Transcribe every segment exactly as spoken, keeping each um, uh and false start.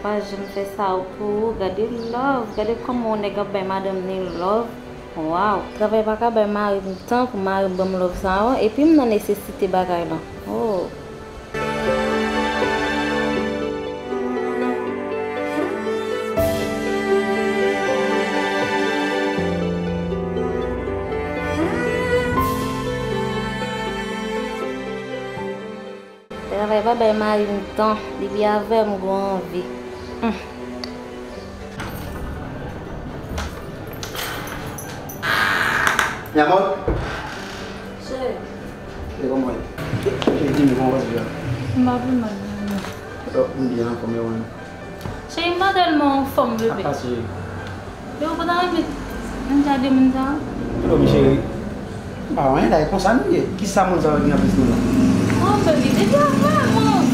Pa janm fè sa pou ou. Gade love, gade kòman yon nèg ap bay madanm ni love. Waw, travay pa ka bay mari m tan pou mari m ban m love sa yo, epi m nan nesesite bagay lan. Oh. Travay pa bay mari m tan, depi avè m gon anvi. Hmm. Mi amor. Cheri. E kòman w ye? Cheri, di m kòman w pase jounen an? M pa pi mal, non. Yo, m byen anfòm, e ou menm? Cheri, m pa tèlman anfòm, bebe. Sa k pase, cheri? Yo, ou pa ta renmen m ta de moun sa yo? Yo, men cheri, m pa wè anyen la, e konsa nou ye. Kisa moun sa yo gen anplis nou la? Oh, baby, depi avan, move.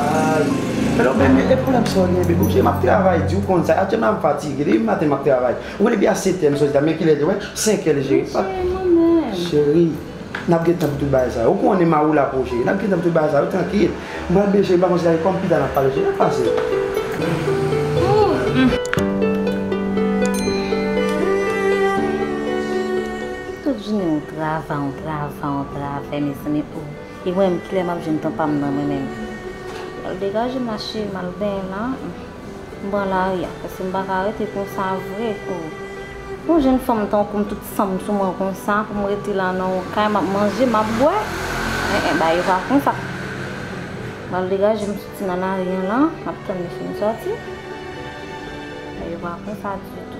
Ay. Hello, baby, e pwoblèm sa w gen, baby? Cheri, m ap travay di, ou konn sa. Aktyèlman, m fatige. Depi maten, m ap travay. Ou konnen depi a sèt è, m soti la. Men kilè deja? Senkè, cheri. Cheri, mwen menm. Cheri, n ap gen tan pou tout bagay sa yo. Ou konnen mari w la pou ou, cheri. N ap gen tan pou tout bagay sa yo, trankil. M pral byen, cheri, m pa konn si sa gen kòm pita n ap pale, cheri. N ap pase. Tout jounen yon travay, yon travay, yon travay, mezanmi, oh. E mwen menm, kilè m ap jwenn tan pa m nan mwen menm? Al degaje m la, cheri, m al benyen la. M pran lari a, paske m pa ka rete konsa vre, oh. Yon jèn fanm tankou m, tout san m sou mwen konsa, pou m rete la nan yon kay, m ap manje, m ap bwè. En, en, bagay yo pa konsa. M al degaje m soti nan lari an lan, m ap tann li fin sòti. Bagay yo pa konsa ditou.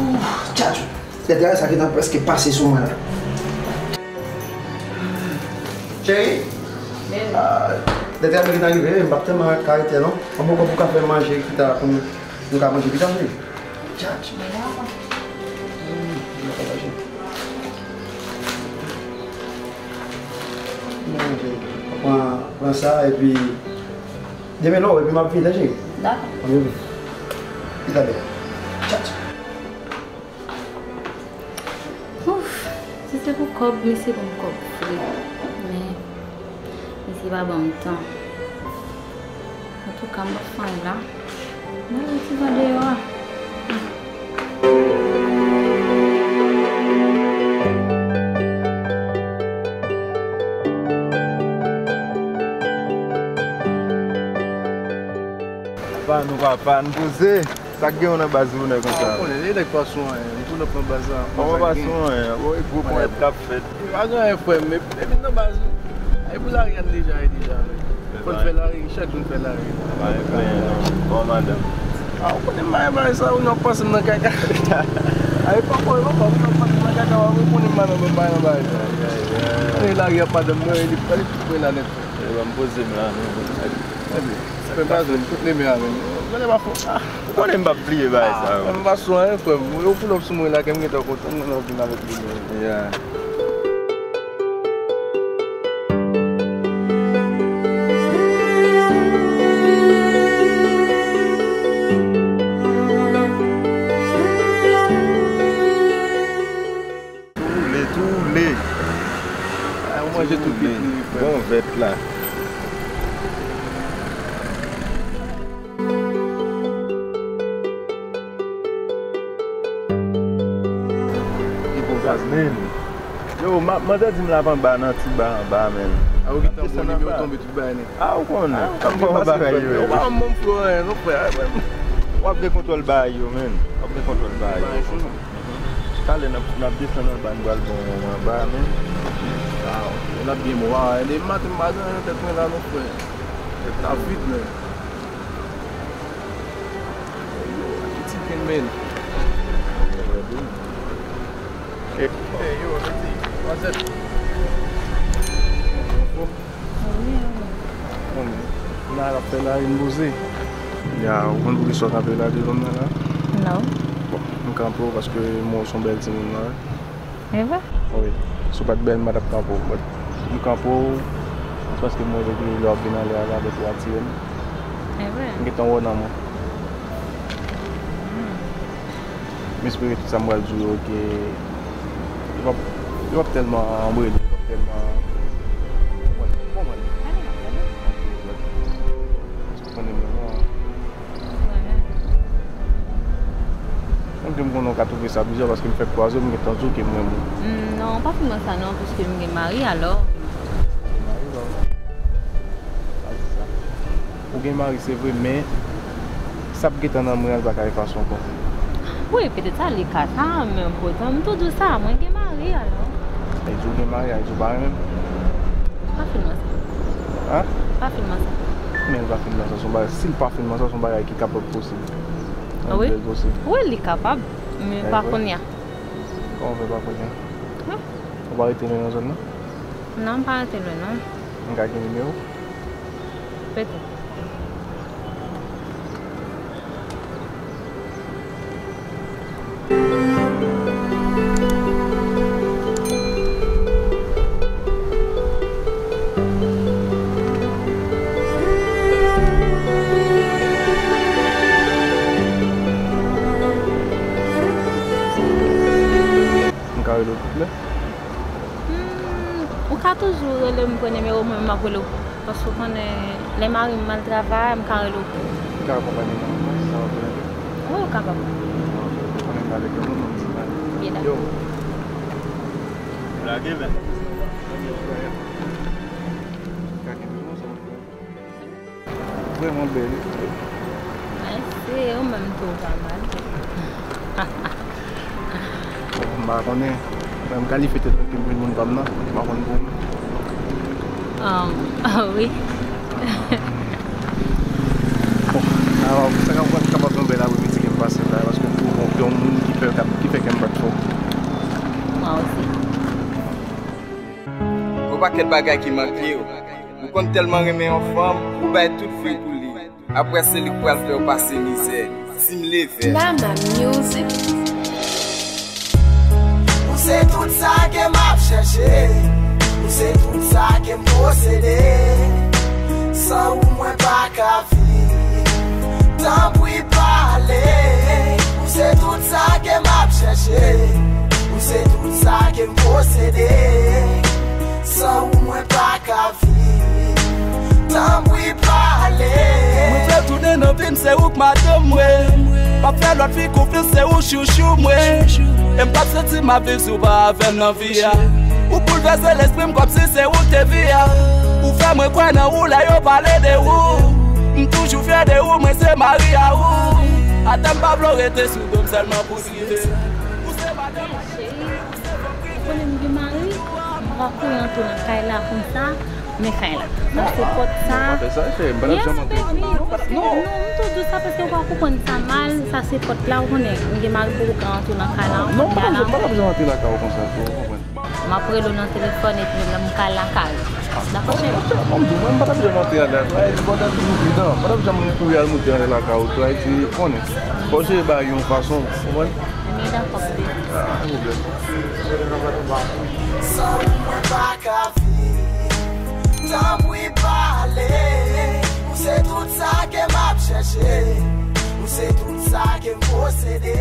Ouf, tchatchou. Dèdè sa gentan prèske pase sou mwen la. Cheri, ah, dèdè sa gentan rive, m p ap tèlman ka rete non. An bon kòb pou ka fè manje pita pou nou, nou ka manje pita, cheri. Tchatch. Pran, pran sa, epi demen lè w, epi m ap vini, cheri. Dakò. Ann vini. Pita byen. Tchatch. Ouf, si se pou kòb, misye ban m kòb vre. Men, misye pa ban m tan. Antouka, m p ap fè anyen la. M al wè ti van deyò a. Papa nou, papa n poze. Sa k gen w nan baz ou nèg konsa? Ah, ou konnen, e nèg pa sou anyen. M tou nèf nan baz la. Kòman pa sou anyen? Bon, e gwo ponyèt k ap fèt. E pa gen anyen, frè m. E, e vin nan baz ou. E pou lari a n deja ye deja, men. Fò n fè lari, chak jou n fè lari. Pa gen plenyen, non. Bon, madanm. Ah, ou konnen m pa gen bagay sa, ou nan panse m nan kaka. A, e pa bon, e pa bon, ou nan panse m nan kaka, ou konnen m pa nan, m pa nan bagay sa. Ay, ay, ay. E lari ap madanm mwen, li, li tout mwen la nèt. E ban m poze m la, non. Ebyen, frè m pa jwenn tout nimewo a menm. Gade pa fò. Ah. Ou konnen m p ap bliye bagay sa yo. Ah, m pa sou anyen, frè m. Yo pull up sou mwen la, kè m gentan kontan, mwen ap vin avèk li menm. Yeah. Tou woule, tou woule. Ah, ou manje tou piti, wi, frè. Bon vèt la. Li bon vèt, men. Yo, ma, mantè di m l ap anba nan ti ba anba, men. A, ou gentan bon, nimewo tonbe tout bagay nèt. Ah, ou konnen. Ah, ou pa yon bagay yo. Ou pa yon bon frè, non, frè. W ap gen kontwòl bagay yo, men. W ap gen kontwòl bagay yo. Talè n ap, n ap desann anba, n pral bon anba, men. Waw, n ap byen bon. Waw, depi maten m pa gen anyen nan tèt mwen la non, frè. Tèt la vid, men. Yo, Ayiti byen, men. Ey, yo, Ayiti, what's up? Wi, wi. Bon, la, l ap fè lari n poze. Ya, ou konn poukisa w kanpe la devan m nan la? Non. Bon, m kanpe w paske m wè w se yon bèl timoun nan, wi. E vre? Wi. Si w pa t bèl, m pa t ap kanpe w. But m kanpe w, se paske m wè depi lè w ap vin anlè a la, but ou atire m. M gentan wè w nan mwen. M espere tout sa m pral di w yo, ke yo p ap, yo p ap tèlman anbrele, yo p ap tèlman, konprann, konprann. Paske w konnen mwen, mwen, menm ke m konnen w ka twouve sa bizar, paske m fèk kwaze w, m gentan di w ke m renmen w. Non, pa fin wè sa non, piske m gen mari, alò. Ou gen mari, lò. Sa di sa. Ou gen mari, se vre, men sa ap gentan nan mwen an, li pa ka efase ankò. Wi, petèt sa li ka sa, men poutan, m tou di w sa, mwen gen mari, alò. Li di w gen mari, li di w pa renmen m. Pa fin wè sa. An? Pa fin wè sa. Men li pa fin wè sa, se yon bagay, si l pa fin wè sa, se yon bagay ki kapab posib. Ah wi? Bèl posib. Wi, li kapab, men pa kounye a. Kòman w fè pa kounye a? Wi. Ou pa rete lwen nan zòn nan? Non, m pa rete lwen, non. M ka gen nimewo w? Petèt. M ka rele w tout lè? Hmm, ou ka toujou rele m, pran nimewo mwen, m ap rele w. Paske w konnen, lè mari m al travay, m ka rele w. M ka akonpanye nan moman, si sa va fè anpil. Wi, ou kapab. Ou konnen m pale gen moun, m di mal. Byen dakò. Yo. Ou lage, men. Ou ka kenbe non, sa va fè. Vrèman bèl, wi. Mèsi, ou menm tou, ou pa mal. Bon, m pa konnen. Mwen, m kalifye tèt mwen ke m jwenn moun pa m nan. M pa konn pou ou. Um, ah, wi. Bon, alò, sa ka, kapab yon bèl apremidi ke m pase la, paske m twouve w yon moun ki fè, ki fè kè m bat fò. Mwen osi. Gon pakèt bagay ki manke w. Ou konn tèlman renmen yon fanm, ou bay tout vi w pou li. Apre se li k pral fè w pase mizè. Team Levè. Nana Music. Ou se tout sa ke m ap chèche. Ou se tout sa ke m posede. San ou mwen pa ka viv. Tanpri pale. Ou se tout sa ke m ap chèche. Ou se tout sa ke m posede. San ou mwen pa ka viv. Tanpri pale. Mwen vle tounen nan vi m, se ou k madanm mwen. M ap fè lòt fi konfyans, se ou chouchou mwen. E m p ap santi m ap viv si w pa avè m nan vi a. Ou boulvèse lespri m kòmsi se ou k te vi a. Ou fè mwen kwè nan ou lè yo pale de ou. M toujou fyè de ou, mwen se mari a ou. Atè m pa vle w rete sou do m sèlman pou drive. Ou se madanm. Cheri, ou konnen m gen mari, m pa kouri antre nan kay la konsa, men kay la. Sa se pòt sa. Non, pa fè sa, cheri, m pa t ap janm antre. Yes, baby, paske, non, m tou di w sa paske ou pa konprann sa mal, sa se pòt la, ou konnen, m gen mari, m poko ka antre nan kay la. Non, m pa t ap janm, m pa t ap janm antre lakay ou konsa, tou, ou konprann. M ap rele w nan telefòn epi lè m ka lakay ou. Dakò, cheri? Bon, m di w, mwen, m pa t ap janm antre lakay ou. Fò w toujou pridan. M pa t ap janm kouri al moute antre lakay ou, tou, Ayiti, konnen. Fò w jere bagay yon fason, ou konprann? Men dakò, bebe. Ah, pa gen pwoblèm. San ou mwen pa ka viv. Tanpri pale. Ou se tout sa ke m ap chèche. Ou se tout sa ke m posede.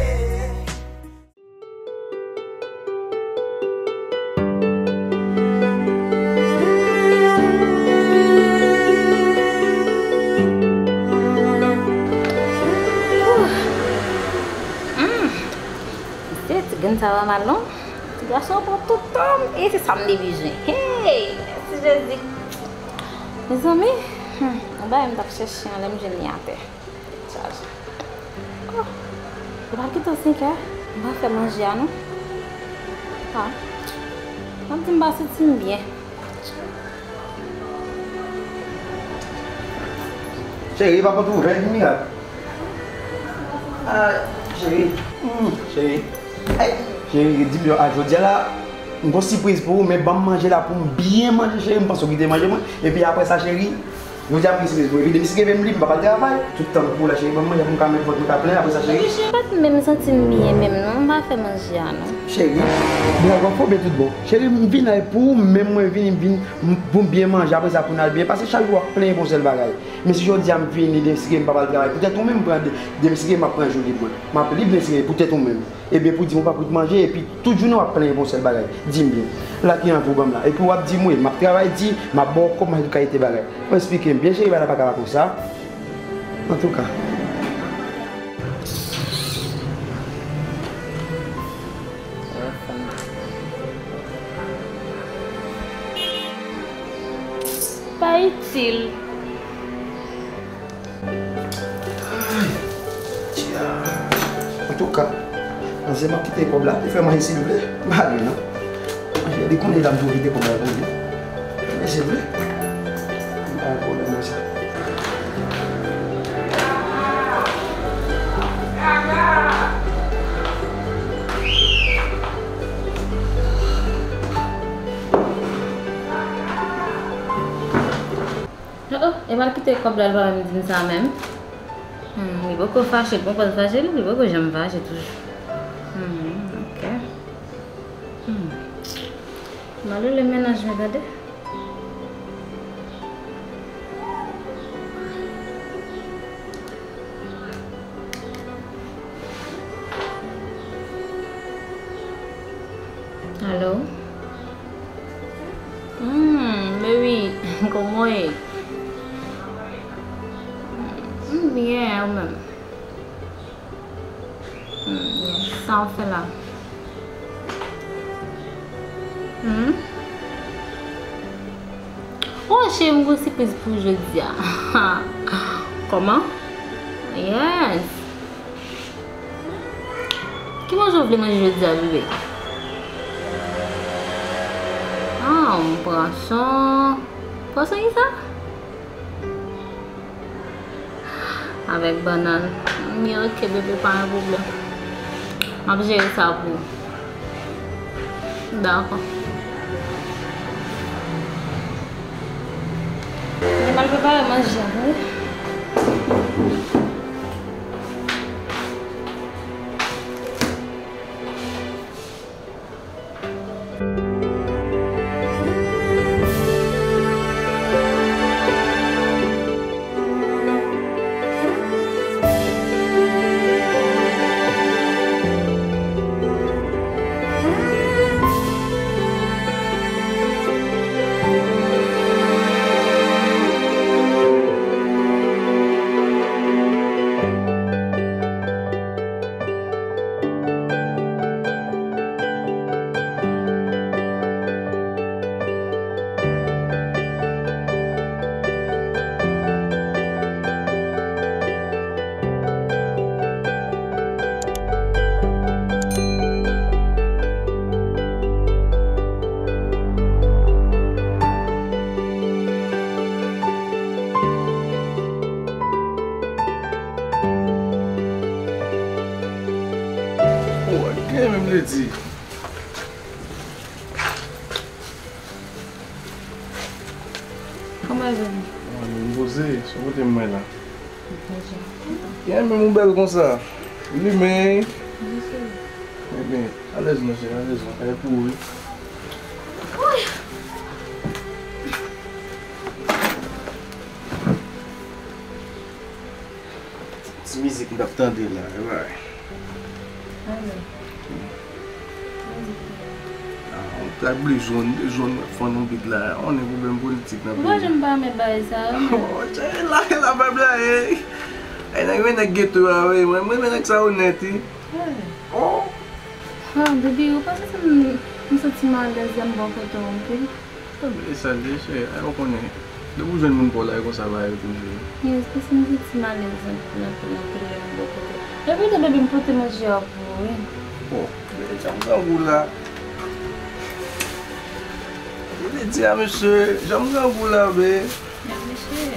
Hum. Mesye, ti grenn sa pa mal non. Ti gason an pran tout tan m. E se sa m te bezwen. Hey! Mèsi Jezi. Mezanmi, hmm, yon bagay m t ap chèche an, lè m jwenn li atè. Chaje. Oh, li pral kite w senkè. M pa fè manje a non. Ah. M ap di m pa santi m byen. Cheri, pa konn ouvè, di mirak. Ah, cheri. Hmm, cheri. Ay, cheri, di m yo, a jodi a la, m gon sipriz pou ou, men ban m manje la pou m byen manje, cheri. M panse w kite manje mwen. Epi apre sa, cheri, Jodi a prensipez mwen, epi depi si gen menm li, m pa pral travay. Tout tan m pou la, cheri, ban m manje pou m ka met vant mwen ka plen, apre sa, cheri. Cheri, cheri, m pa t menm santi m byen menm non, m pa fè manje a non. Cheri, byen, gwo fo byen tout bon. Cheri, m vin la e pou ou menm mwen vini, m vin m- pou m byen manje, apre sa pou n al byen pase, chak jou w ap plenyen pou yon sèl bagay. Men si jodi a m vini, depi si gen m pa pral travay, poutèt ou menm m pran de- depi si gen m ap pran jou lib mwen. M ap lib, men si gen poutèt ou menm. Ebyen, pou di m ou pa pou t manje, epi tout jounen w ap plenyen pou yon sèl bagay. Di m byen. La ki anvi w ban m la. Epi w ap di m, wi, m ap travay di, m ap ba w kòb, m ap tout kalite bagay. Ou eksplike m byen, cheri, bagay la pa ka konsa. Antouka. Pa itil. Ay, tia. Antouka, manzè m ap kite kòb la. Li fè manje silvouplè. M pa gen non. Manje, li konnen la m toujou kite kòb la pou li. Fè manje silvouplè. M pa gen pwoblèm nan sa. Oh, oh, e pa l kite kòb la, l pa menm di m sa menm. Hmm, li poko fache, l poko fache, li poko janm fache toujou. Hmm, ok. Hmm. Malere mennaj mwen, tande. Alo? Hmm, baby, kòman w ye? M byen, ou menm? Hmm, byen. Sa w fè la? Hmm? Oh, cheri, m gon sipriz pou w jodi a. Kòman? Yes. Ki manje w vle manje jodi a, bebe? Ah, yon pwason. Pwason ki sa? Avèk bannann. Byen, ok, bebe, pa gen pwoblèm. M ap jere sa pou ou. Dakò. Mwen al prepare manje a, wi. Oh, gen menm ledi. Kòman w ye? Ah, m poze, se kote m mwen la. Gen menm ou bèl konsa. Limen. Ebyen, alèz non, cheri, alèz non. Kay pou ou, wi. Ti mizik m t ap tande la, e bagay. Alò. Mizik ki la? Ah, yon trèk Blue Zone, Blue Zone, mwen fann yon bit la. Ou konnen pwoblèm politik nan peyi. Ou pa janm pa renmen bagay sa yo, men. Oh, tchè, la, la, pa blaye. Ay, nèg, men nèg geto a, wi. Mwen, mwen renmen nèg sa onèt, wi. Wi. Oh. Ah, baby, ou pa santi m, m santi m alèz lè m bò kote w anpil? Tann, e sa l ye, cheri, a, ou konnen, depi w jwenn moun pa w la, e konsa bagay yo toujou ye. Yes, paske m santi m alèz anpil, anpil, anpil lè m bò kote w. Epi tou, baby, m pote manje a pou ou, wi. Bon, men jan m grangou la. Li di a, mesye, jan m grangou la, be. Men, mesye.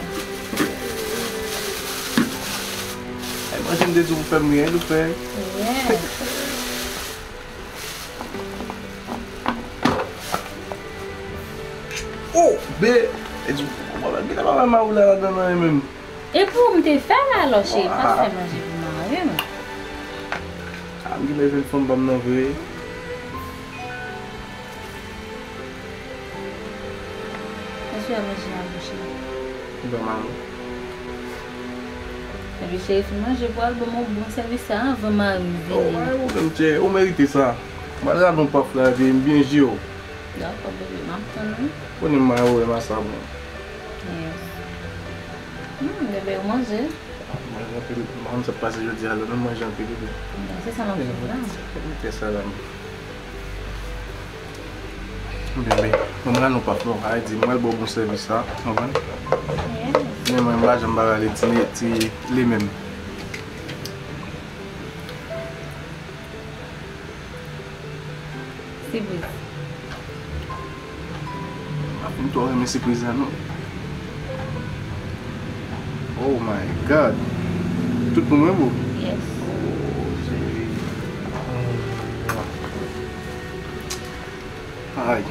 Ay, manje m te di w pou fè m ri, ou fè. Yeah. Oh, be, e di, Bon, men genlè pa wè mari w la ladan nan menm. E pou m te fè l alò, cheri, m pa fè manje pou mari m. A, m genlè jwenn fanm pa m nan vre. Èske w ap manje a, bouch la? Ban m al. Epi cheri, fin manje pou al ban m yon bon sèvis sa anvan mari m vini. Oh, pa gen pwoblèm, cheri, ou merite sa. M al rale yon paf la, epi m byen jere w. Dakò, bebe, m ap tann ou. Konnen m mare w, m a sa bon. Yes. Hmm, bebe, ou manje? Manje anpil, m pa konn sa k pase jodi a, lè nou manje anpil, epi. Bon, se sa m ap viv la. Fè sa la. Bebe, mwen, mwen la nou pa fè, ay di, mwen, l ba w bon sèvis sa, konprann? Yes. Men mwen, m pa janm ba rale ti, ti, li menm. Sipriz. M pa fin twò renmen sipriz la, non. Oh my God. Tout pou mwen, boo. Yes. Oh, cheri. Ay.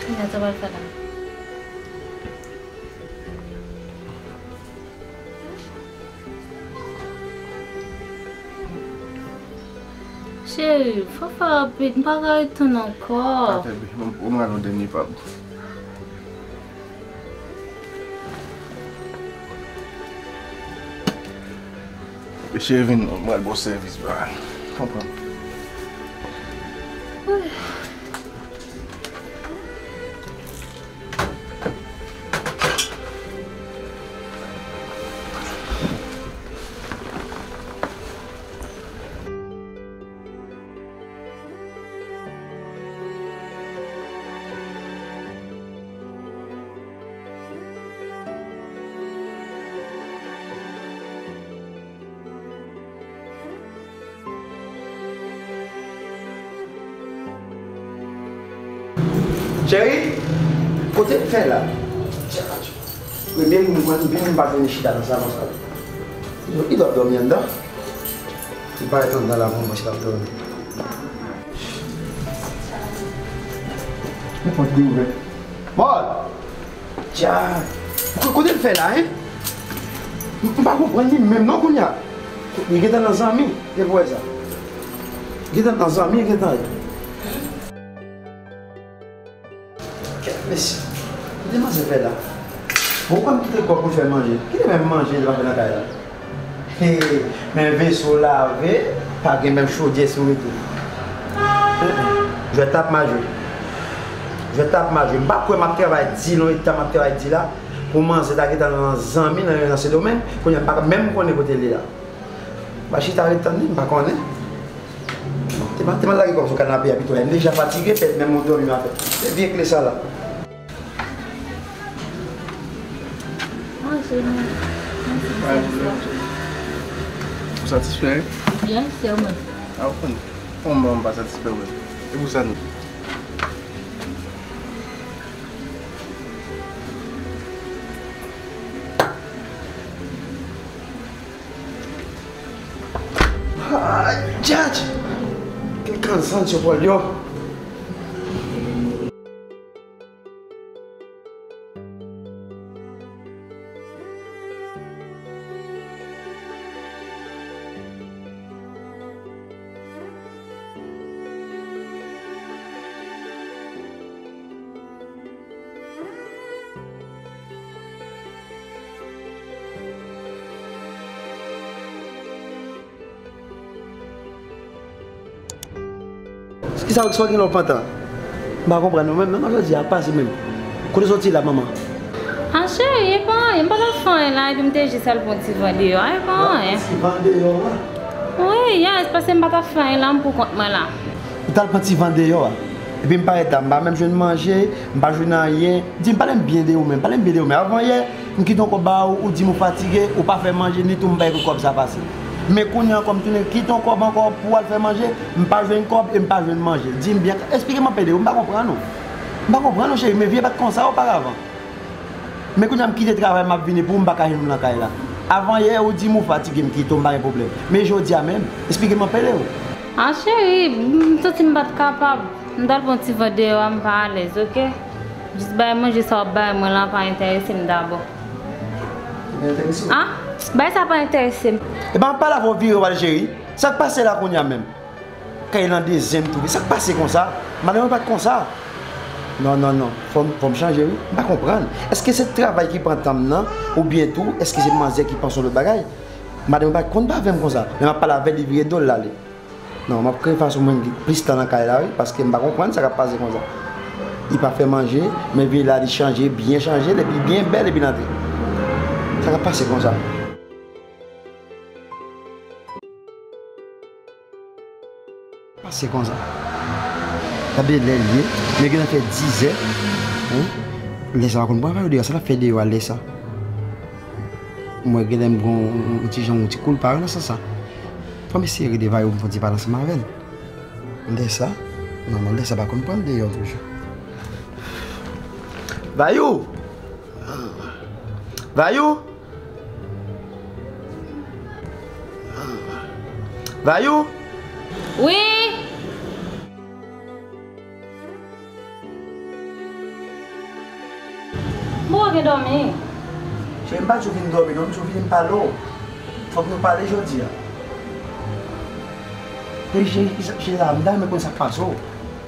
Kounya, sa w pral fè la? Cheri, fò fè rapid, m pa ka ret tann ankò. Atè, bebe, m, m rale yon dènye pap. Cheri, vin non, m pral ba w sèvis, bra. Konprann. Cheri, kote m fè la? Premye moun mwen, premye moun pa jwenn chita nan salon sa. Li dwe ap dòmi anndan. Li parèt anndan la, mwen, mwen chita ap dòmi. Nenpòt li ouvè. Mòd! Dja! Ko-, kote l fè la, en? M, m pa konprann li menm non kounye a. Li gentan nan zanmi, depi w wè sa. Gentan nan zanmi, gentan ye. Kèt mesye, kote manzè fè la? Bon, ou pa m kite kòb pou l fè manje. Kite menm manje li pa fè nan kay la. Hey, men veso lave, pa gen menm chodyè sou rete. Jwèt ap mal jwe. Jwèt ap mal jwe. M pa kwè m ap travay di, nan eta m ap travay di la, pou manzè ta gentan nan zanmi nan, nan Sendomeng, kounye a m pa menm konnen kote l ye la. M pa chita ret tann li, m pa konnen. Te pa, te pa lage kòb sou kanape a pito, m deja fatige, pèt menm yon dòmi m a fè. Se vye kle sa la. Manje nou. Mèsi pou sèvis la. Ou satisfè, wi? Byen sè, mwen. A, ou konn, kòman m pa satisfè, wi. E pou sa nou. Ay, djadj! Kel kanzancho Pòl yo! Kisa w, sa w gen lè w pantan? M pa konprann ou menm, non, jodi a pase menm. Kote w soti la, manman? A, cheri, e pa anyen, m pa t ap fè anyen la, epi m te jis al pran ti van deyò a, e pa anyen. Ti van deyò a? Wi, yes, paske m pa t ap fè anyen la, m pou kont mwen la. Ou t al pran ti van deyò a? Epi m parèt la, m pa menm jwenn manje, m pa jwenn anyen. Di m, pale m byen de ou menm, pale m byen de ou menm. Avan yè, m kite yon kòb ba ou, ou di m ou fatige, ou pa fè manje, ni tou m bay pou kòb sa pase. Men kounye a ankò, m tounen kite yon kòb ankò pou w al fè manje, m pa jwenn kòb e m pa jwenn manje. Di m byen, eksplike m anpè de ou, m pa konprann ou. M pa konprann ou, cheri, men vi a pa t konsa oparavan. Men kounye a m kite travay, m ap vini pou ou, m pa ka jwenn ou nan kay la. Avan yè, ou di m ou fatige, m kite w, m pa gen pwoblèm. Men jodi a menm, eksplike m anpè de ou. A, cheri, m santi m pa t kapab. M t al pran ti van deyò a, m pa alèz, oke? Jis bay manje sa w ap bay mwen la pa enterese m dabò. Li pa enterese w? Ah? Bay sa pa enterese m. Epa, m ap pale avè w, vire w ale, cheri. Sa k pase la kounye a menm? Kay lan dezen m twouve. Sa k pase konsa? Madanm mwen pa t konsa. Non, non, non. Fò m, fò m chanje, wi. M pa konprann. Èske se travay ki pran tan m nan? Oubyen tou, èske se manzè ki panse yon lòt bagay? Madanm mwen pa t konn pa avè m konsa. Men m ap pale avè l, li vire do l, l ale. Non, m ap kreye fason mwen gen plis tan nan kay la, wi, paske m pa konprann sa k ap pase konsa. Li pa fè manje, men vini la, li chanje, byen chanje, epi byen bèl, epi l antre. Sa k ap pase konsa? Pase konsa. Gade lè l ye, men genlè fè dizè. Hein? Lè sa pa konn pran vayou deyò, sa l ap fè deyò a lè sa? Mwen genlè m gon yon ti jan, yon ti koulpa nan sans sa. Fò m eseye rele Vayou, m fè yon ti pale ansanm avè l. Lè sa, non, non, lè sa pa konn pran l deyò toujou. Vayou! Vayou! Vayou! Wi! Bon, ou gen dòmi? Cheri, m pa di w vin dòmi, non, m di w vini m pale w. Fòk nou pale jodi a. Cheri, cheri, cheri, m ta renmen konn sa k pase w.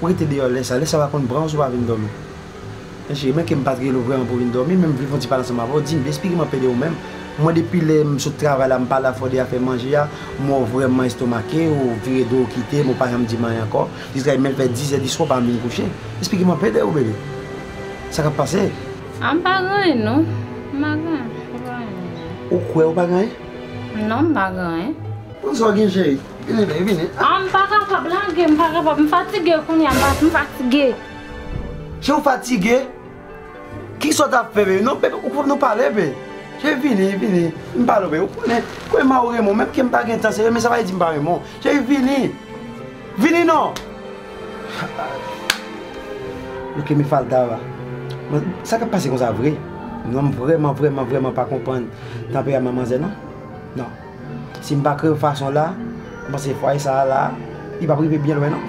Ou rete deyò lè sa, lè sa pa konn pran w si w pa vin dòmi. Men cheri, men ke m pa t rele w vrèman pou w vin dòmi, men m vle fè yon ti pale ansanm avè w, di m, esplike m anpe de ou menm. Mwen, depi lè m sot travay la, m pale avè w de afè manje a, m wè w vrèman estomake, ou vire do w kite m, ou pa janm di m anyen ankò. Jiskaske menm fè dizè di swa, w pa janm vin kouche. Esplike m anpe de ou, bebe. Sa k ap pase? A, m pa gen anyen, non. M pa gen anyen, m pa gen anyen. Ou kwè ou pa gen anyen? Non, m pa gen anyen. Konn sa w gen, cheri? Vini, vini, vini. A, m pa kapab, lage m, m pa kapab. M fatige kounye a, m pa, m fatige. Cheri, ou fatige? Kisa w t ap fè, bebe? Non, bebe, ou, nou pale, bebe. Cheri, vini, vini. M pale w, bebe. Ou konnen, konnen m a ou renmen w. Menm ke m pa gen tan, se vre, men sa pa vle di m pa renmen w. Cheri, vini. Vini non! Lo ke mi faltava. Mwen, sa k ap pase konsa vre? Non, m vrèman, vrèman, vrèman pa konprann tanperaman manzè, non. Non. Si m pa kreye fason la, m panse fwaye sa a la, li p ap rive byen lwen, non.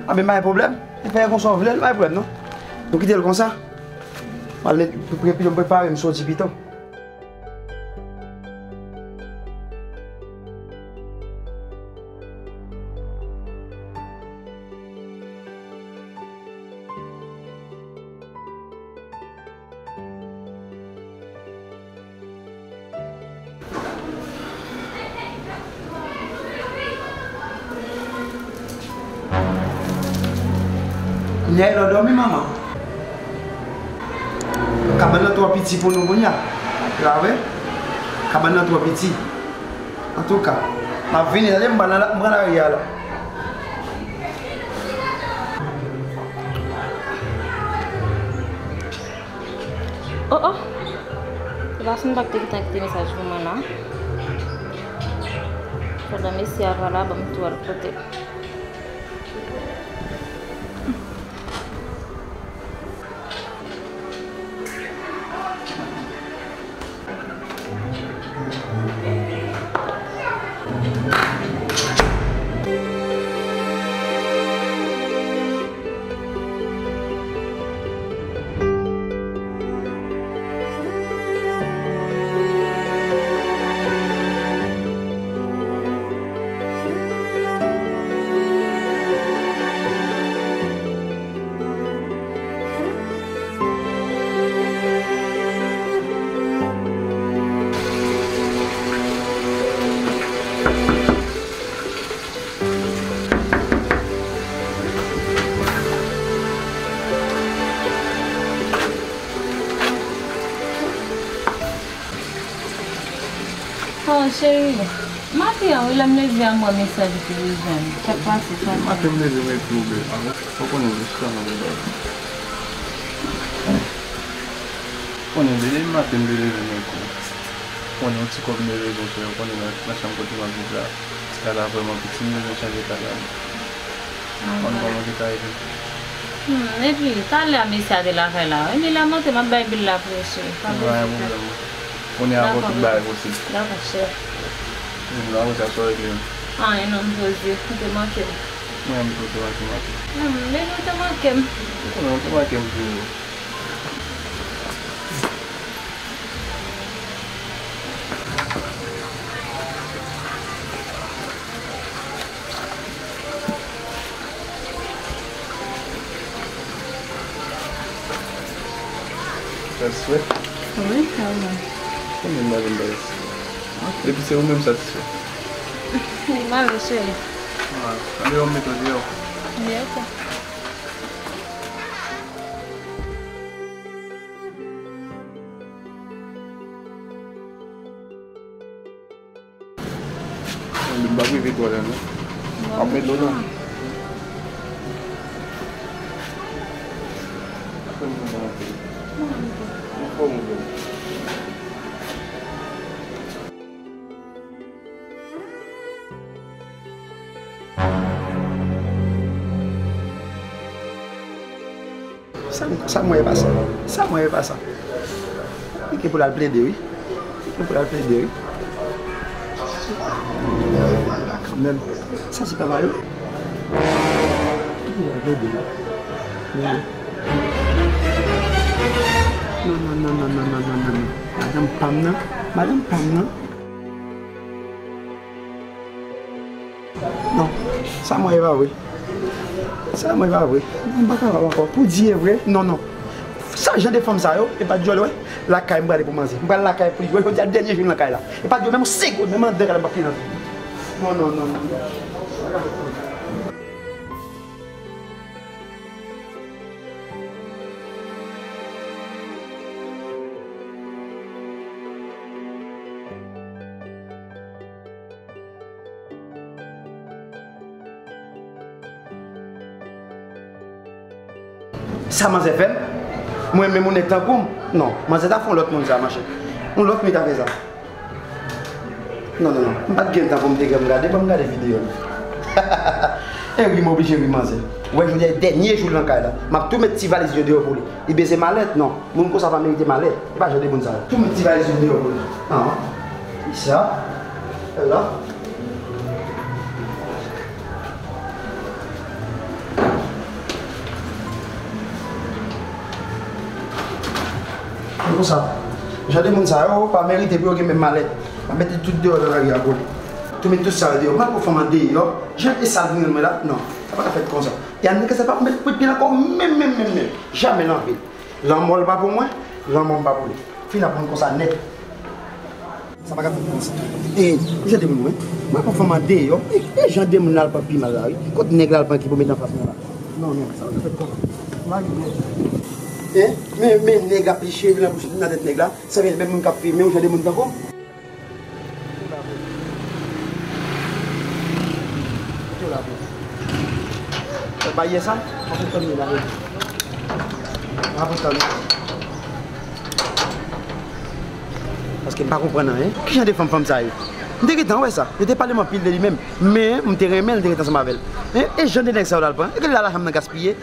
Anben, pa gen pwoblèm. Fè konsa w vle l, pa gen pwoblèm, non. Nou kite l konsa. M al met, pre-, pre-, prepare m soti pito. Kounye a e lè w dòmi, manman. Kabann nan twò piti pou nou kounye a. Ou pa wè? Kabann nan twò piti. Antouka, m ap vini, tande, m pral nan la, m pral nan lari a la. Oh, oh! Se pa Sandra ki te gentan kite mesaj pou mwen la. Pandan mesye a pa la, ban m tou al pote. Oh, cheri, maten an, wi, lè m leve a, m wè mesaj ou te rezoud. Sa k pase, sa? Maten m leve, m ekri w, bebe. Ou konnen jis sa nan bebe. Ou konnen, bebe, maten m te leve, m ekri w. Ou konnen, yon ti kòb m te bezwen fè, ou konnen, nan, nan chanm kote m ap viv la, ti kay la vrèman piti, m bezwen chanje kay la. Konn kòman ki ta rive. Hmm, epi, talè a mesye a te lakay la. Epi lè monte, m ap bay bil la pou ou, cheri. Pa bezwen pè. Pa gen pwoblèm. Kounye a, dakò, tout bagay posib. Dakò, cheri. Bil la, apre sa, sa w regle m? Anyen non, m poze. Ou te manke m. Mwen menm tou, ou te manke m anpil. Hmm, epi ou te manke m. Ou konnen, ou te manke m toujou. Satisfè? Wi, tèlman. Konbyen m pa vin satisfè? Depi se ou menm satisfè. Li male, cheri. Ah, anben, ou mete deyò. Li ok. Mwen menm m ap rive twò lè non. W ap met dlo nan. Anfòm ou menm? Sa, sa mwen e pa sa. Sa mwen e pa sa. Li gen pou l al plede, wi. Li gen pou l al plede, wi. Kanmenm. Sa se travay, wi. Li gen pou l al plede, wi. Non, non, non. Madanm pa m nan. Madanm pa m nan. Non, sa mwen e pa vre. Sa mwen e pa vre. M pa kapab ankò. Pou di e vre, non, non. Sa jan de fanm sa yo, e pa dyòl, wè. Lakay m prale pou manze. M pral lakay pou li. Jodi a dènye jou l nan kay la. E pa dyòl, menm yon segonn, menm anndan kay la, m p ap kite l antre. Non, non, non, non. Sa manzè fè m? Mwen menm yon nèg tankou m? Non, manzè ta fè yon lòt moun sa, mache. Yon lòt moun ta fè sa. Non, non, non. M pa t gen tan pou m te gade, ban m gade videyo l. E ri, m oblije ri manzè. Ou wè, jodi a dènye jou l nan kay la. M ap tou met ti valiz yo deyò pou li. Li bezwen malèt, non. Moun konsa pa merite malèt. E pa jan de moun sa yo. Tou met ti valiz yo deyò pou li. Ah, kisa? La. Konsa, jan de moun sa yo pa merite pou yo gen menm malèt. M ap mete tout deyò nan lari a pou li. Tou met tout sa yo deyò. M al pran fanm an deyò. Jan e sal vin mwen la? Non, sa pa ka fèt konsa. E a nèg sa pa pou met pwit pye l ankò menm, menm, menm, menm. Jamè nan vi l. Lanmò l pa pou mwen, lanmò m pa pou li. Fin ap moun konsa nèt. Sa pa ka fèt konsa. E, jan de moun mwen. Mwen pran fanm an deyò. E, e jan de moun la al pran pi mal la, wi. Kot nèg la al pran ki pou met anfas mwen la? Non, non, sa pa ka fèt konsa. E, men, men nèg ap li cheve nan bouch, nan tèt nèg la. Sa vin menm moun k ap filme, yon jan de moun tankou m. Mete w la pou. Mete w la pou. Fè bay yè sa, m ap tann li la. M ap tann li. Paske m pa konprann anyen. Ki jan de fanm, fanm sa yo? M te gentan wè sa. Yo te pale m anpil de li menm. Men, m te renmen l, m te ret ansanm avè l. E, e jan de nèg sa yo la l pran? E ke l la lajan m nan gaspiye?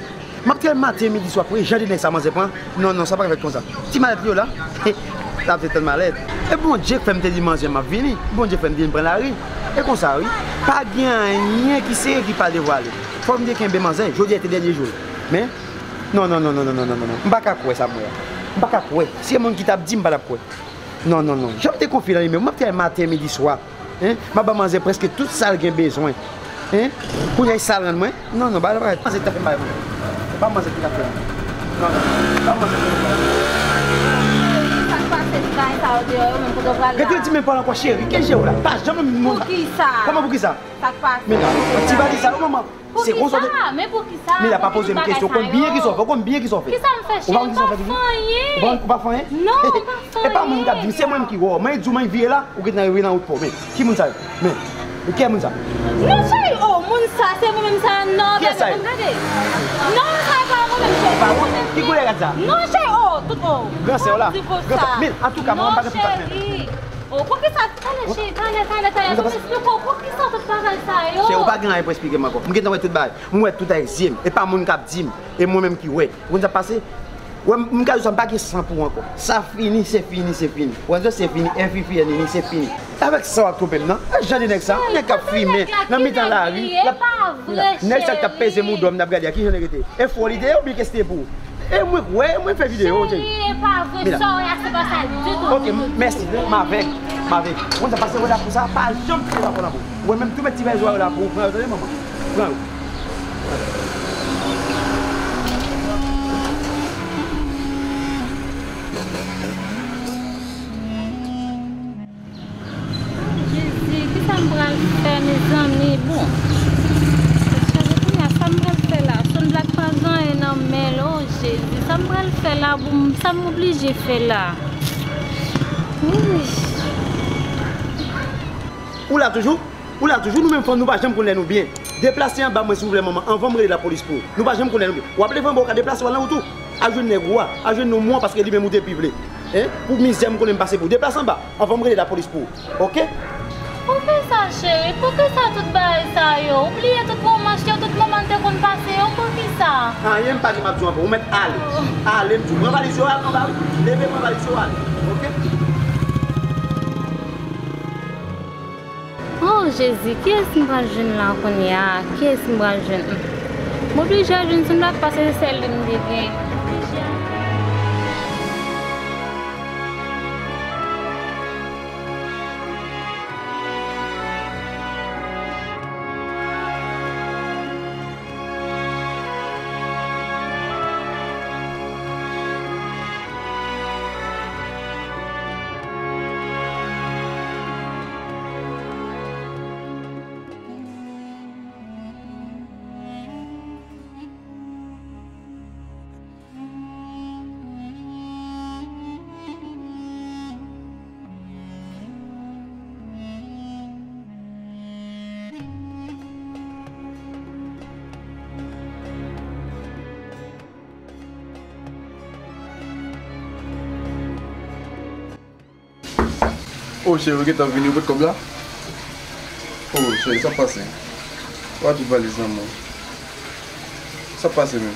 M ap travay maten, midi, swa pou e jan de nèg sa manzè pran. Non, non, sa pa ka fèt konsa. Ti malèt li yo la. L ap te tann malèt. E Bondye k fè m te di manzè m ap vini. Bondye fè m vin pran lari. E konsa, wi. Pa gen anyen ki serye ki pa devwale. Fò m te kenbe manzè. Jodi a te dènye jou l. Men, non, non, non. M pa ka kwè sa m wè a. M pa ka kwè. Si se moun ki t ap di, m pa t ap kwè. Non, non, non. Jan m te konfye nan li menm. M ap travay maten, midi, swa. Hein? M ap ban manzè prèske tout sa l gen bezwen. Hein? Kounye a, sa l rann mwen? Non, non, ba, ba, manzè ki ta fè m bagay pou mwen. Ba manzè ki ta fè m. Non, non, ba manzè ki ta fè m. Sa k pase ti bagay sa yo deyò yo menm kote w prale la? Rete di men pale ankò cheri, ke je w la? Pa janm moun. Poukisa? Kòman poukisa? Sa k pase? Men la, ti bagay sa yo, manman. Se konsa w te. Poukisa? Men poukisa? Men la pa poze m kesyon, ou konn byen kisa w fè, ou konn byen kisa w fè. Kisa m fè, cheri? Ou pa konn kisa w fè toujou? Ou pa, ou pa fè anyen? Non, m pa fè anyen. E pa moun k ap di m, se mwen menm ki wè w. Mwen di w, mwen vire la, ou gentan rive nan wout pa w. Men, ki moun sa yo? Men, men ki moun sa? Non, cheri, oh, moun sa, se mwen menm sa, non, gade, gade. Non, sa e pa mwen menm, cheri. E pa ou? Ki koulè rad sa? Non, cheri, oh, tout, oh. Gran sè w la. Gran sè. Men, antouka, mwen, m pa gen tout sa nan men. Oh, poukisa? Tande, cheri, tande, tande, tande. Fò m esplike w poukisa tout bagay sa yo. Cheri, ou pa gen anyen pou esplike m ankò. M gentan wè tout bagay. M wè tout ak zye m. E pa moun k ap di m. E mwen menm ki wè. Ou konn sa k pase? Wè, m, m ka di w sa, m pa gen san pou ou ankò. Sa fini, se fini, se fini. Ou konn sa, se fini, F I F I N I N I, se fini. E avèk sa w ap twonpe m nan? E jan de nèg sa, nèg k ap fimen nan mitan lari, l ap, nèg sa k t ap peze mouda w, m t ap gade a, ki jan li rete? E foli te ye oubyen kèste pou ou? E mwen k wè, e mwen fè videyo, cheri. Cheri, e pa vre, sa w wè a, se pa sa ditou. Ok, m, mèsi. M avèg, m avèg. Ou konn sa pase wè la pou sa, pa janm kite pa pran nan pou. Ou wè menm tou met ti valiz ou la pou ou pran yo, tande manman. Pran yo. Fè, mezanmi, bon. Cheri, kounye a, sa m pral fè la? Sunblock pa gen anyen nan men l, o Jezi. Sa m pral fè la? Bon, sa m oblije fè la? Wi. Ou la toujou? Ou la toujou? Nou menm fanm, nou pa janm konn lè nou byen. Deplase anba mwen, silvouplè, manman, anvan m rele lapolis pou ou. Nou pa janm konn lè nou byen. W ap leve anba, ou ka deplase w al nan wout ou. Al jwenn nèg ou a, al jwenn nonm ou an, paske li menm ou te pi vle. Hein? Pou mizè m konnen m pase pou ou. Deplase anba, anvan m rele lapolis pou ou. Oke? Poukisa, cheri? Poukisa tout bagay sa yo? Ou bliye tout moman, tout moman n te konn pase yo? Poukisa? Anyen m pa gen m ap di w ankò. Ou mèt ale. Ale, m di w. Pran valiz yo, al anba, wi. Leve, pran valiz yo, ale. Oke? Oh Jezi, kiyès m pral jwenn la kounye a? Kiyès m pral jwenn? M oblije al jwenn Sunblock paske se sèl li m te gen. M oblije al. Oh, cheri, ou gentan vini, ou pot kòb la? Oh, cheri, sa pase? Ou a tout valiz nan men w. Sa pase menm?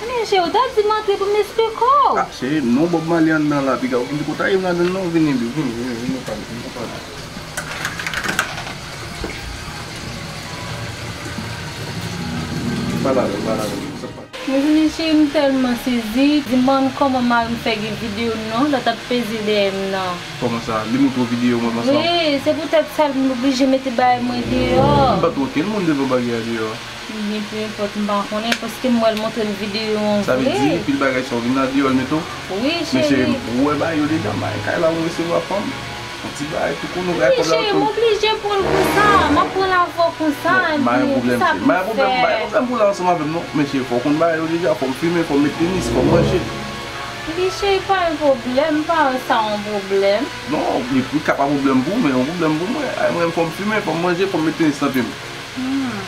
Men cheri, ou ta di m antre pou m esplike w. Ah, cheri, non, Bob Marley anndan la, piga ou vin kote m ladan non, vini, vini, vini, vini, pale, vini, pale. Pale avè m, pale avè m, sa pase? Mezanmi cheri, m tèlman sezi. Di m ban kòman mari m fè gen videyo non, lè t ap peze dèyè m nan. Kòman sa? Li montre w videyo mwen panse. Wi, se poutèt sa l oblije mete bagay mwen deyò. M pa t wè okenn moun devan bagay la deyò. Ebyen, peu importe, m pa konnen, paske m wè l montre m videyo an vre. Sa vle di, pil bagay sa w vin la deyò l mete w? Wi, cheri. Men cheri, ou wè bagay yo deja, m pa gen kay la, m resevwa fanm. Yon ti bagay tou konnen w bay kòb la. Wi, cheri, m oblije pran l konsa. M ap pran l avè w konsa. Bon, m pa gen pwoblèm, cheri. M pa gen pwoblèm, m pa gen pwoblèm pou w la ansanm avè m, non. Men, cheri, fò w konn bagay yo deja. Fò m fimen, fò m mete nis, fò m manje. Wi, cheri, pa gen pwoblèm. M pa wè sa yon pwoblèm. Non, li, li ka pa pwoblèm pou ou, men yon pwoblèm pou mwen. Ay, mwen, fò m fimen, fò m manje, fò m mete nis nan pye m. Hmm.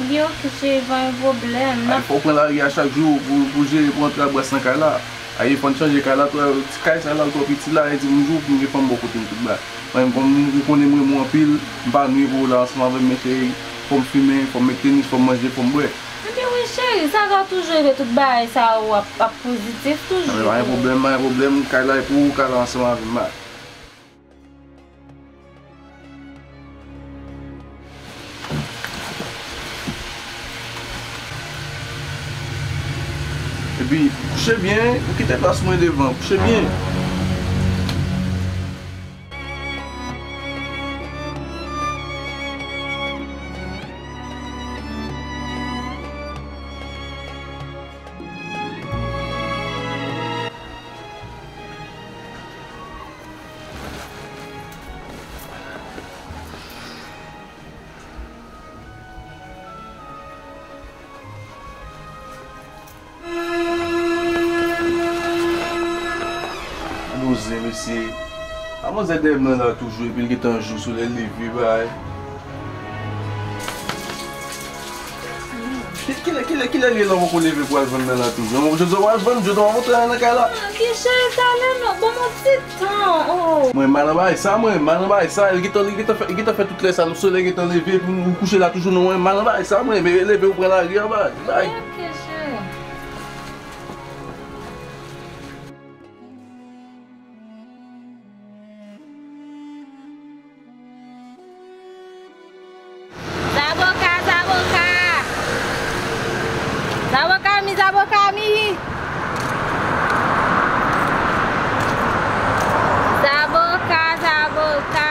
Byen, oke, cheri, pa gen pwoblèm. Ay, fò w pran lari a chak jou pou, pou jere, pou antre ak bwès nan kay la. Ay, fò n chanje kay la, twò, ti kay sa la, l twò piti la, e di m jou pou m gen fanm bò kote m tout bagay. Mwen, kòm ou konnen m renmen w anpil, m pa nwi pou w la ansanm avè m, men cheri, fò m fimen, fò m mete nis, fò m manje, fò m bwè. Ebyen wi, cheri, sa ka toujou rive, tout bagay sa yo ap, ap pozitif toujou. Ebyen, pa gen pwoblèm, pa gen pwoblèm, kay la e pou ou, kay la ansanm avè m, bye. Epi, kouche byen, ou kite plas mwen devan, kouche byen. Gade yon zen, mesye. A manzè dèyè m nan la toujou, epi l gentan jou, solèy leve, bay. Ki, kilè, kilè, kilè li ye la poko leve pou al vann nan la toujou? Jodi a w al vann, jodi a w ap antre nan kay la. Ah, ki cheri, talè non, ban m yon ti tan, oh. Mwen mal anba sa, mwen mal anba sa. Li gentan, li gentan fè, li gentan fè tout lè sa, solèy gentan leve, epi ou kouche la toujou, non, mwen mal anba sa, mwen. Men leve, ou pran lari a, bay, bay. Ok, cheri. Zaboka, zaboka. Zaboka mi, zaboka mi. Zaboka, zaboka.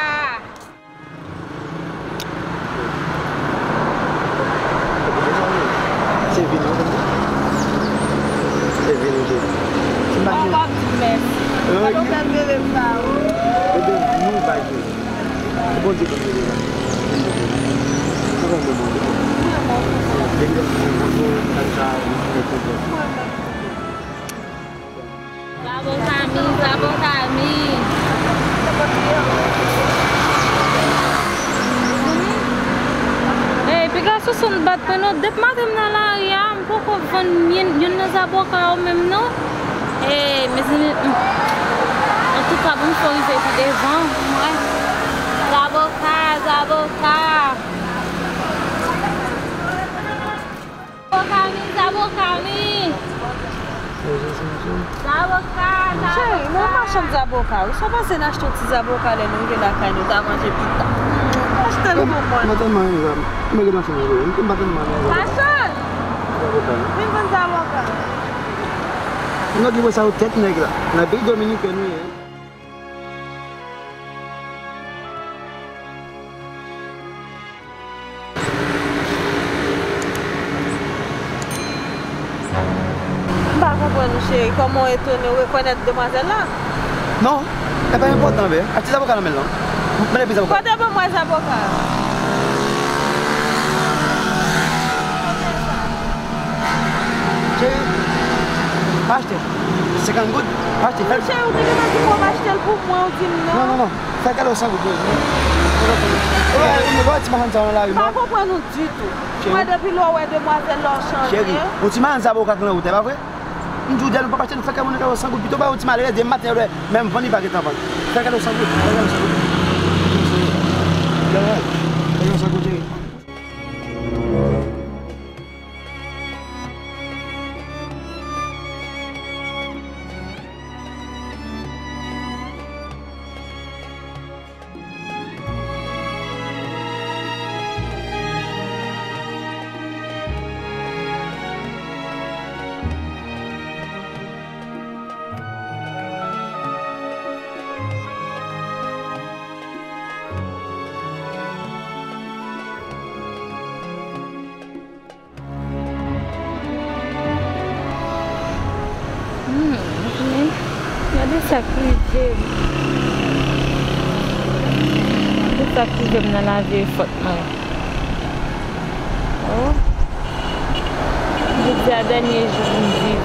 Se vini, wi. Bondye konn mete la. Mwen konn mwen mwen. Depi lè mwen konn mwen konn sa mwen konn mwen. Zaboka mi, zaboka mi. Ey, piga sousou n bat mwen non. Depi maten m nan lari a, m poko vann youn, youn nan zaboka yo menm non. Ey, mezanmi, hmm. Antouka, pou m fè rive pi devan, mwen. Zaboka, zaboka. Zaboka mi, zaboka mi. Zaboka, zaboka. Cheri, mwen machann zaboka wi. Sa w panse n achte yon ti zaboka lè nou rive lakay nou ta manje pita? Achte l pou mwen. Mwen tèlman renmen zaboka. Mwen gen yon machann zaboka. Mwen pa tèlman renmen zaboka. Machann! Zaboka wi. Vin vann zaboka. Nou ki wè sa yo tèt nèg la. Nan peyi Dominikèn nou ye. M pa konprann ou cheri, kòman w etone, w rekonèt demwazèl la? Non, e pa enpòtan, bè. Ak ti zaboka nan men l lan. Mande plis zaboka. Kote ban mwen zaboka? Cheri, pa achte. Senkant goud, pa achte. Fè l. Cheri, ou te gentan di m w ap achte l pou mwen, ou di m non. Non, non, non. Fè kado san goud, wi. Ou wè, ou wè ti machann sa nan lari, non? M pa konprann ou ditou. Cheri. Mwen, depi lè w wè demwazèl la, w chanje. Cheri, yon ti machann zaboka k nan wout, e pa vre? M di w, di a nou p ap achte, nou fè kado moun nan kado san goud, pito bay yon ti malere, demen maten, lè menm vann li pa gentan vann. Fè kado san goud, fè kado san goud. Fè kado san goud, cheri. Hmm, men, gade sa k rive m. Gade sa k rive m nan lavi e fòt mwen. Oh. Jodi a dènye jou pou m viv.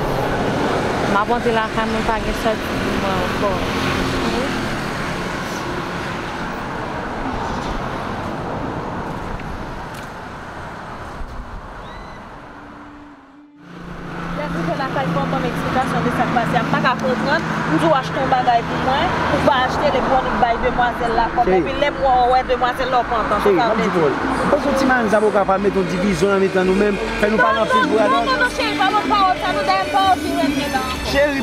M ap rantre lakay mwen, pa gen sòti pou mwen ankò. Oh. Lè m rive lakay, fò w ban m eksplikasyon de sa k pase a. M pa ka konprann. M di w achte yon bagay pou mwen, ou pa achte l, epi w annik bay demwazèl la kòb. Cheri. Epi lè m wè w wè demwazèl la, w pran tan. Cheri, m ap di w pawòl. Ou panse yon ti machann zaboka pa mete yon divizyon nan mitan nou menm, fè nou pale anpil pou ale? Non, non, non, cheri, pa ban m pawòl sa, non, dayè m pa anvi renmen la ankò. Cheri,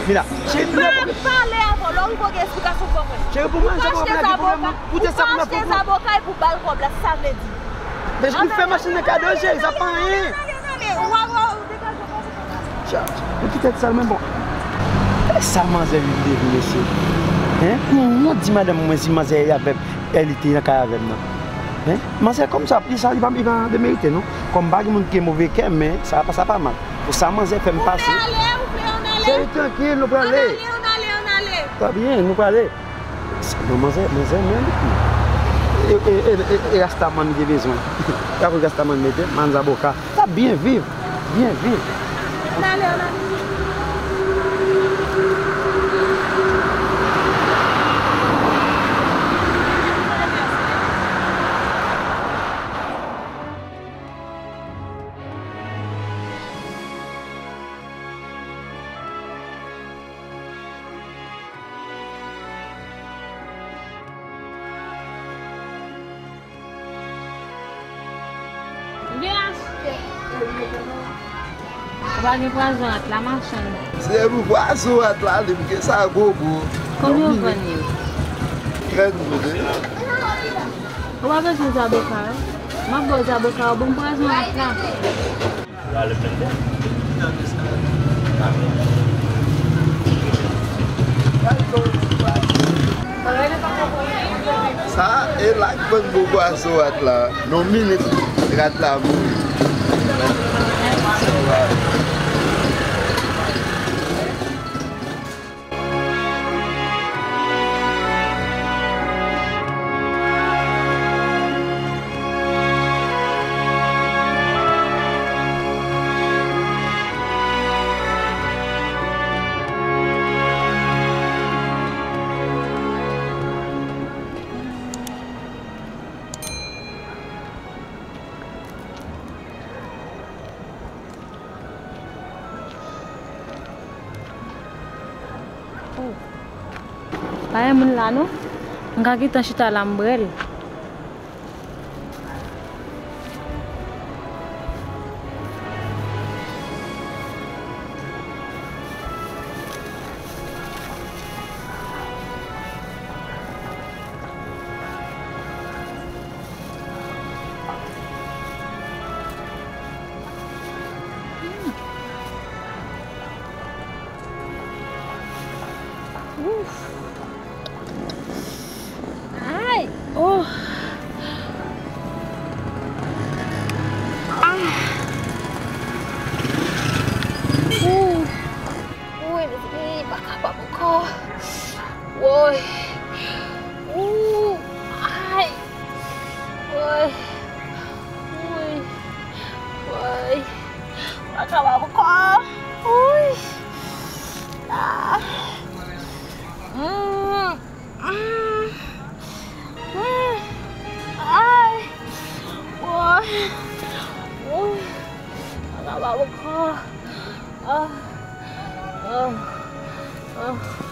Mila, cheri, Mila, pa pale avè w, lè w rive w gen eksplikasyon pou mwen. Cheri, pou machann zaboka, pou ki pwoblèm, non? Pou te sa pou nan fè pou. Ou pa achte zaboka epi w ba l kòb la, sa sa vle di? Depi m fè machann nan kado, cheri, sa pa anyen. Cheri, ou kite tèt sal, men bon. Gade sa manzè vin devni, mesye. Hein? Yon wont di madanm mwen si manzè avè m, e li te nan kay avè m nan. Hein? Manzè kòm sa, li sa, li pa, li pa demerite, non. Kòm pa gen moun ki gen move kè, men sa pa, sa pa mal. Pou sa manzè fè m pase. Ou vle ale, ou vle ann ale? Cheri, trankil, nou prale. Ann ale, ann ale, ann ale. Trè byen, nou prale. Non, manzè, manzè, men, e, e, e, e, e rastaman li te bezwen. Gade rastaman mete, manzaboka. T ap byen viv, byen viv. Ann ale, ann ale. Vin achte. Ou pa gen pwason rat la, machann. Se pou pwason rat la, li bouke sa gogo. Konbyen w vann li? Trant goud, wi. Ou pa bezwen zaboka, wi. M ap ba w zaboka, ou ban m pwason rat la. Sa e la k bann gwo pwason rat la. Nan minit, rat la mouri. Pa gen moun la non. M ka gentan chita la m bwè l. Ouf. Ay! Oh! Ah! Ooh! Woy, mezanmi, m pa kapab ankò. Woy! Ooh! Ay! Woy! Woy! Woy! M pa kapab ankò. Woy! Ah! Mm, mm, mm. Ay! Woy! Woy! M pa kapab ankò. Ah! Ah! Ah!